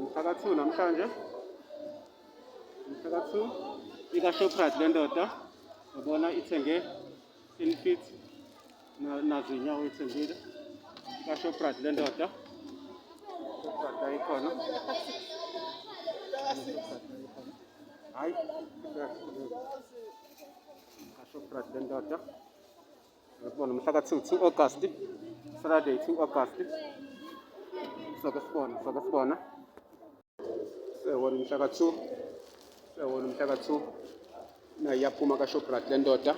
Mhla ka-2 namhlanje, mhla ka-2 ika-Shoprite le ndoda yabona ithenge 10 feet nazo iy'nyawo ithengile ika-Shoprite le ndoda. Shoprite ayikhona. Hayi, ka-Shoprite le ndoda. Sibona mhla ka-2, 2 August, Saturday 2 August. Soke sibona, soke sibona. Sewona mhla ka-2, sewona mhla ka-2. Nayi iyaphuma ka-Shoprite le ndoda.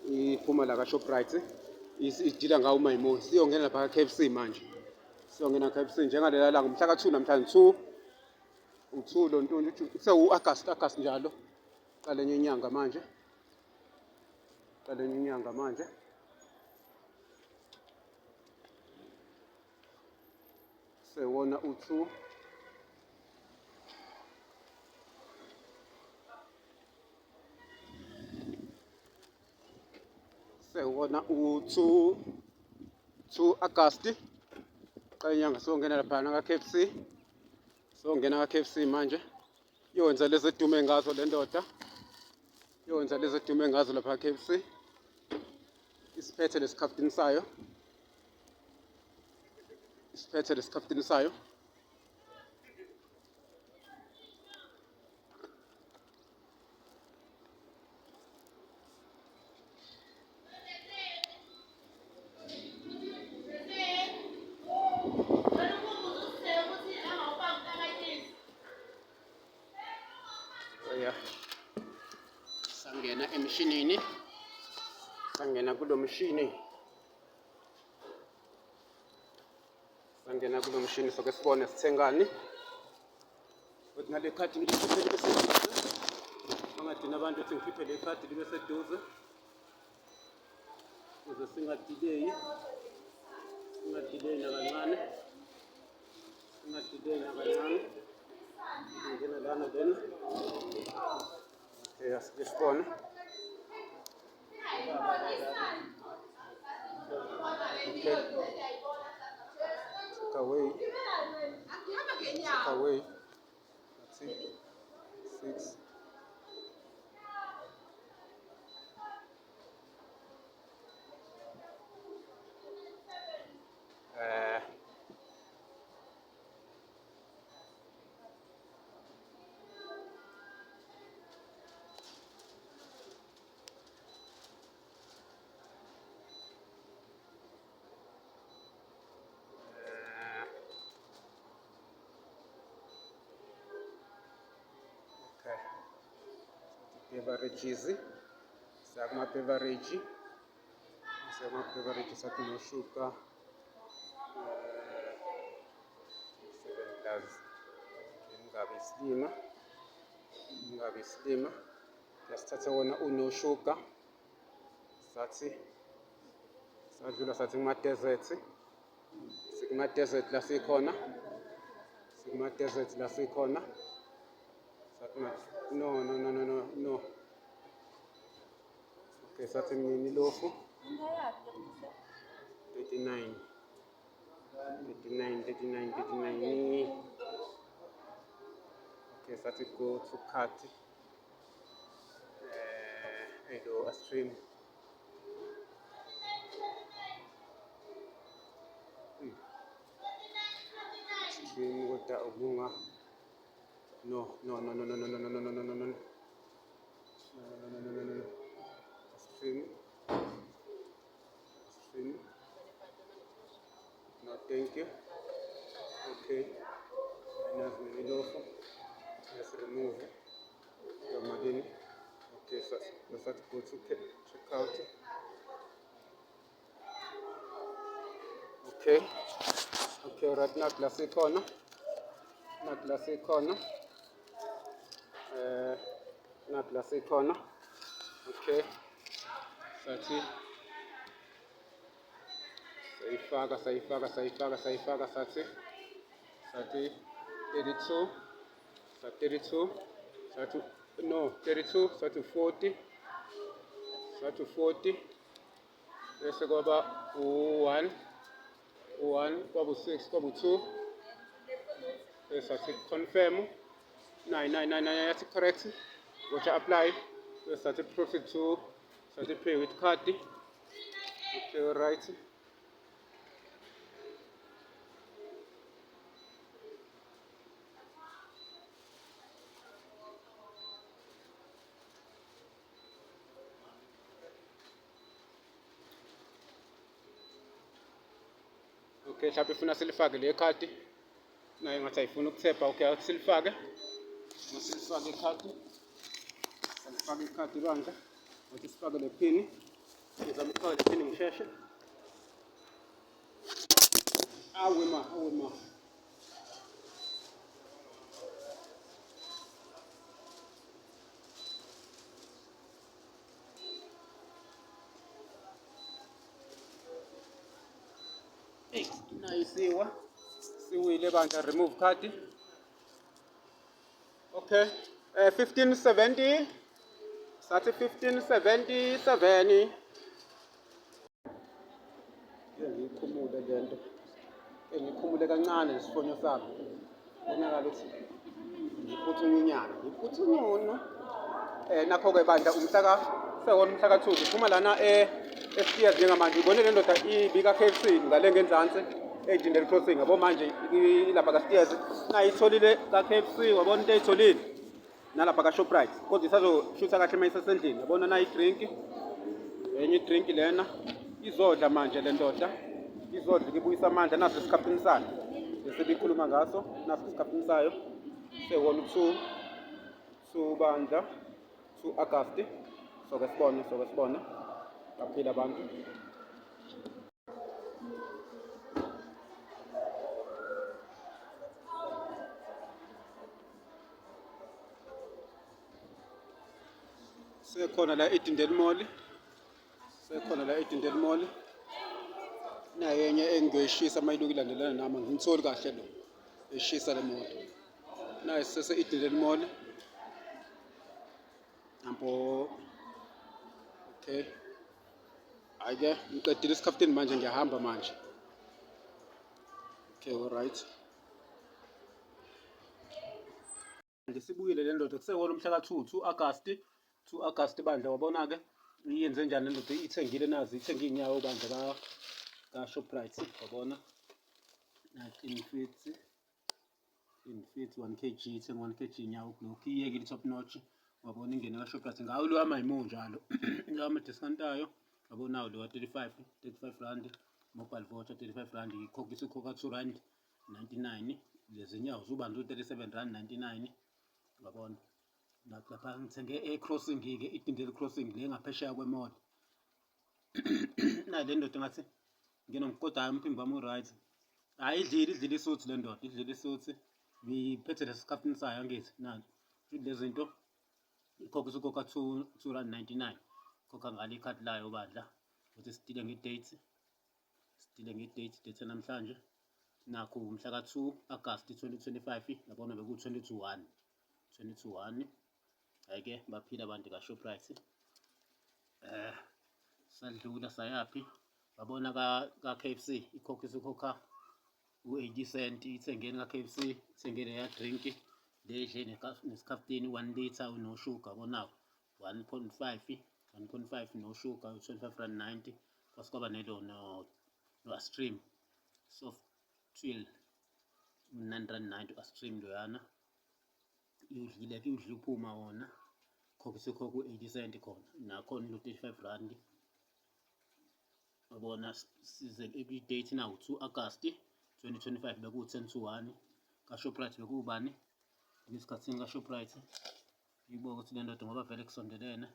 Iphuma la ka-Shoprite. Idila ngawo umayimoni. Siyongena lapha ka-KFC manje. Siyongena ka-KFC njengalela langa mhla ka-2 namhlanje 2. U-2 lo ntuntu sewu-August, August njalo. Qala enye inyanga manje. Qala enye inyanga manje. Sewona u-2. Sewona u-2 2 August. Qala inyanga songena lapha ka KFC. Songena ka KFC manje. Yonza lezi edume ngazo le ndoda. Yonza lezi edume ngazo lapha KFC. Isiphethe lesikhaftini sayo. Isiphethe lesikhaftini sayo. Yeah. Sangena emshinini. Sangena kulo mshini. Sangena kulo mshini soke sibone sithengani. Futhi nale khadi ngilikhiphe libe seduze. Bangadini abantu ukuthi ngikhiphe le khadi libe seduze. Ukuze singadileyi. Singadileyi nakancane. Singadileyi nakancane. Ngena lana lena. Okay, asike sibone. Okay. Take away. Take away. That's it. Six. Okay. Beverages. Siya beverage. Siya beverage sathi no sugar. 7 plus. Ngingabe isilima. Ngingabe isilima. Yasithatha wona uno sugar. Sathi sadlula sathi kuma desert. Sikuma desert la sikhona. Sikuma desert la sikhona. Sathi no no no no no no. Okay, sathi mini lofu. 39 39 39 39. Okay, sathi go to cart. Eh, lo stream. Stream kodwa ubunga no no no no no no no no no no no no no no no no no no stream stream no thank you. Okay, nazi nemilofu. Let's remove yamalini. Okay, so let's go to check out. Okay, okay, right now la sikhona, nakhu la sikhona, eh nakhu la sikhona. Okay, sathi sayifaka sayifaka sayifaka sayifaka sathi sathi 32 sathi 32 sathi no 32 sathi 40 sathi 40 bese kwaba u-1 u-1 kwaba u-6 kwaba u-2. Bese sathi confirm. 9999 yathi correct. Voucher apply. Bese sathi proceed to, sathi pay with card. Okay, right. Okay, mhlawumbe ifuna silifake le khadi. Nayo ngathi ayifuni ukuthepha. Okay, awuthi silifake. Masilifake ikhadi. Silifake ikhadi bandla. Uthi sifake le phini. Ngizama ukufaka le phini ngisheshe. Awe ma, awe ma. Eyi, nayo isiwa. Siwile bandla, remove card. Okay. 1570 sathi 1577. Ke ngiyikhumule le nto. Ke ngikhumule kancane lesifonyo sami. Bonakala ukuthi ngiphuthunyinyana, ngiphuthunyono. Nakho ke bandla umhla ka sewona umhla ka 2 ngiphuma lana eSteers njengamanje. Ngibone le ndoda ibika KFC ngale ngenzansi eDindel Crossing, yabo manje ilapha ka Steers nayitholile ka KFC, wabona into eyitholile nalapha ka Shoprite, kodwa isazoshutha kahle uma isesendlini. Yabona nayi drink, enye drink lena izodla manje le ndoda izodla ibuyisa amandla. Naso isikhaphini sayo lesebikhuluma ngaso, naso isikhaphini sayo sewona u-2 2 bandla, 2 August. Soke sibone, soke sibone, baphila abantu. Sekhona la eDindel Mall, sekhona la eDindel Mall. Nayo enye engiyoyishisa uma iluku ilandelana nami, angimtholi kahle lo eshisa le moto. Nayo sese eDindel Mall. Nampo, okay. Hhayi-ke ngiqedile isikhaftini manje, ngiyahamba manje. Okay, all right. Manje sibuyile le ndoda kusewona umhla ka-2, 2 August, 2 August bandla. Wabona-ke iyenze njani le ndoda, ithengile nazi, ithenge iy'nyawo bandla ka-Shoprite, wabona na-clean fit, clean fit 1 kg, ithenge 1 kg inyawo kulokhu, iyekile i-top notch, wabona ingene ka-Shoprite ngawo lo amayimu njalo lawa ama-discount ayo, wabona lo wa-35, 35 rand mobile voucher, 35 rand ikhokha, isikhokha 2 rand 99 lezi nyawo zubanzi u-37 rand 99, ngabona lapha ngithenge e-crossing-ke, iDindel Crossing le ngaphesheya kwe-mall. Nayi le ndoda ngathi ngena kodwa hhayi umphimbo wami u-right. Hhayi idlile, idlile isuthi le ndoda, idlile isuthi, ngiphethe lesi sikhaftini sayo angithi nansi futhi lezi zinto ikhokha, isikhokha 2 rand 99, khokha ngalo ikhadi layo bandla. Ukuthi sidile nge-date, sidile nge-date, date namhlanje nakho umhla ka-2 August 2025, yabona beku-20 to 1, 20 to 1. Hhayi-ke baphila abantu ka-Shoprite. Sadlula sayaphi, babona ka-KFC ikhokha, isikhokha u-80 cent, ithengeni ka-KFC, ithengeni leya drink le idle nesikhaftini 1 litre unoshuga, yabona 1.5, 1.5 noshuga u-25 rand 90. Kwase kwaba nelo no-astream soft twill 9 rand 90 u-astream loyana, iwudlile ke, iwudlile uphuma wona, khokha isikhokha u-80 cent khona nakhona lo 35 rand, yabona. Size i-date now 2 August 2025 beku-10 to 1 ka-Shoprite, bekuwubani ngesikhathini ka-Shoprite, ngibuka ukuthi le ndoda ngoba vele kusondelene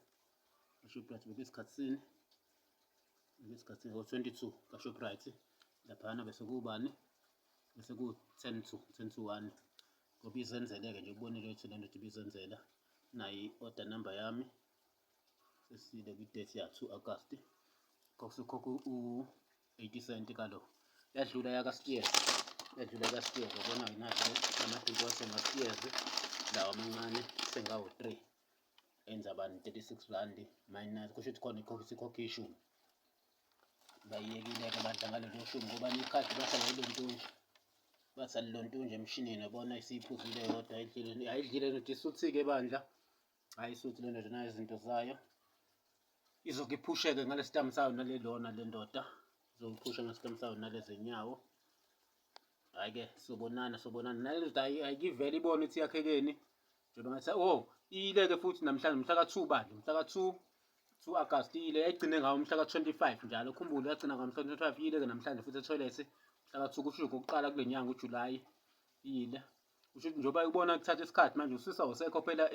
ka-Shoprite bekuyisikhathini, bekuyisikhathini ngo-22 ka-Shoprite laphana, bese kuwubani, bese ku-10 to 10 to 1 ngoba izenzele-ke nje, ukubonile ukuthi le ndoda ibizenzela. Nayi i-order number yami, sesile kwi-date ya 2 August, khokha u-80 cent kalo. Yadlula yaka-Steers, yadlula yaka-Steers, wabona-ke nazi lamadrinki wasenga-Steers lawa amancane sengawu-3 enza bani 36 rand minus, kusho ukuthi khona ikhokha, isikhokha ishumi. Bayiyekile-ke bandla ngalelo shumi ngoba ikhadi bahlala yile nto nje. Bathi alilontunja emshinini yabona isiyiphuzile yodwa ayidlile ayidlile ndoda isuthi-ke bandla. Hhayi isuthi le ndoda nayo izinto zayo. Izoke iphusheke ngalesitamu sayo nale lona le ndoda. Izokuphusha ngalesitamu sayo nalezinyawo. Hhayi-ke sobonana sobonana nale ndoda ayikivele ibone ukuthi yakhekeni. Njengoba ngathi oh iyile-ke futhi namhlanje mhla ka-2 bandla mhla ka-2 2 August iyile yayigcine ngawo mhla ka-25 njalo khumbule yagcina ngawo mhla ka-25 iyile-ke namhlanje futhi ethoyilethi mhla ka-2 kusho okokuqala kule nyanga uJulayi iyile kusho ukuthi njengoba ubona kuthatha isikhathi manje usisa usekho phela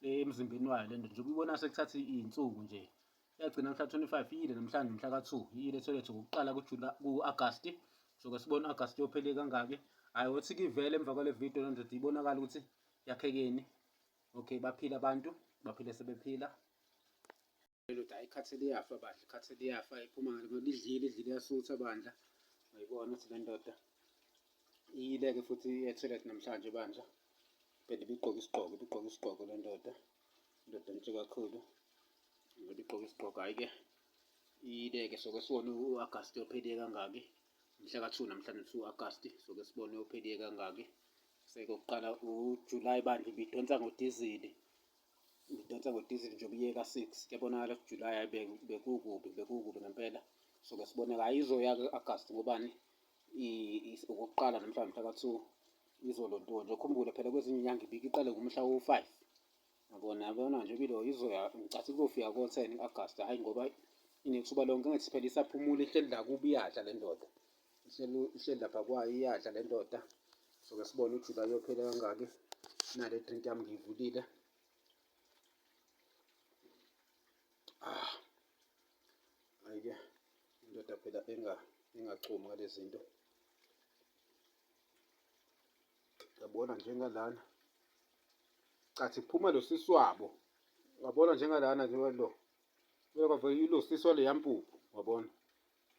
emzimbeni wayo le nto njengoba ubona sekuthatha iy'nsuku nje yagcina mhla 25 iyile namhlanje mhla ka-2 iyile ethoyilethi ngokuqala ku-Agasti soke sibone u-Agasti yophele kangaki hhayi wothi kivele emva kwale video le ndoda ibonakala ukuthi yakhekeni okay baphila abantu baphile sebephila lelo hayi ikhathele iyafa bandla ikhathele iyafa iphuma ngale ngoba idlile idlile yasutha bandla uyayibona ukuthi le ndoda iyileke futhi iyethoyilethi namhlanje bandla phela ibigqoke isigqoko ibigqoke isigqoko le ndoda indoda nje kakhulu ngoba igqoke isigqoko hhayi-ke iyileke soke sibone u-agasti yopheliye kangaki mhla ka-2 namhlanje 2 Agasti soke sibone uyopheliye kangaki sekuqala uJuly bandla ibidonsa ngodizili ibidonsa ngodizili njengoba iye ka-6 kuyabonakala ukuthi July hayi bekukubi bekukubi ngempela soke sibone hayi izoya ke-Agasti ngobani okokuqala namhlanje mhla ka-2 izolontuka nje khumbule phela kwezinye inyanga ibike iqale ngomhla wo-5 Yabona yabona nje bilo izoya ngicathi kuzofika ko-10 August hhayi ngoba inethuba lonke ngathi phela isaphumula ihleli la kubi iyadla le ndoda ihleli ihleli lapha kwayo iyadla le ndoda soke sibone uJuly uyophela kangaki nale drink yami ngiyivulile ah ayike indoda phela enga engachumi ngalezi zinto yabona njengalana cathi kuphuma lo sisi wabo wabona njengalana nje lo vele kwavele ilo sisi waleya mpuphu wabona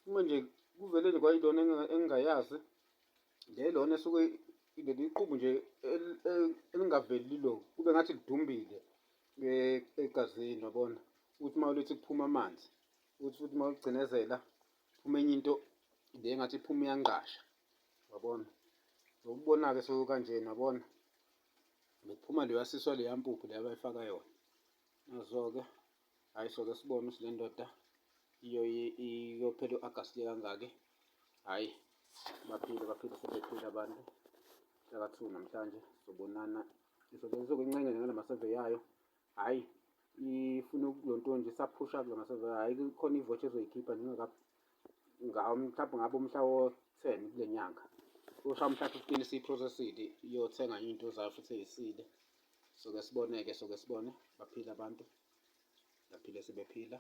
uma nje kuvele nje kwayilona engingayazi le lona esuke leli qhubu nje elingaveli lilo kube ngathi lidumbile egazini wabona uthi uma ulithi kuphuma amanzi uthi futhi uma uligcinezela kuphuma enye into le ngathi iphuma iyangqasha wabona ukubona-ke sekukanjena wabona bekuphuma leya siswa leya mpuphu leya abayifaka yona nazo-ke hhayi soke sibone ukuthi le ndoda iyophela u-agasti kangaki hhayi baphile baphile sebephile abantu mhlaka-two namhlanje sobonana izobe izokuncengela ngalamaseve yayo hhayi ifuna lo nto nje isaphusha kula maseve hhayi khona ivotsha ezoyikhipha njengaka ngawo mhlawumbe ngabe umhla wo-10 kule nyanga ushaya umhla 15 siyiprocessile iyothenga into zayo futhi eyisile soke sibone-ke soke sibone baphile abantu baphile sebephila.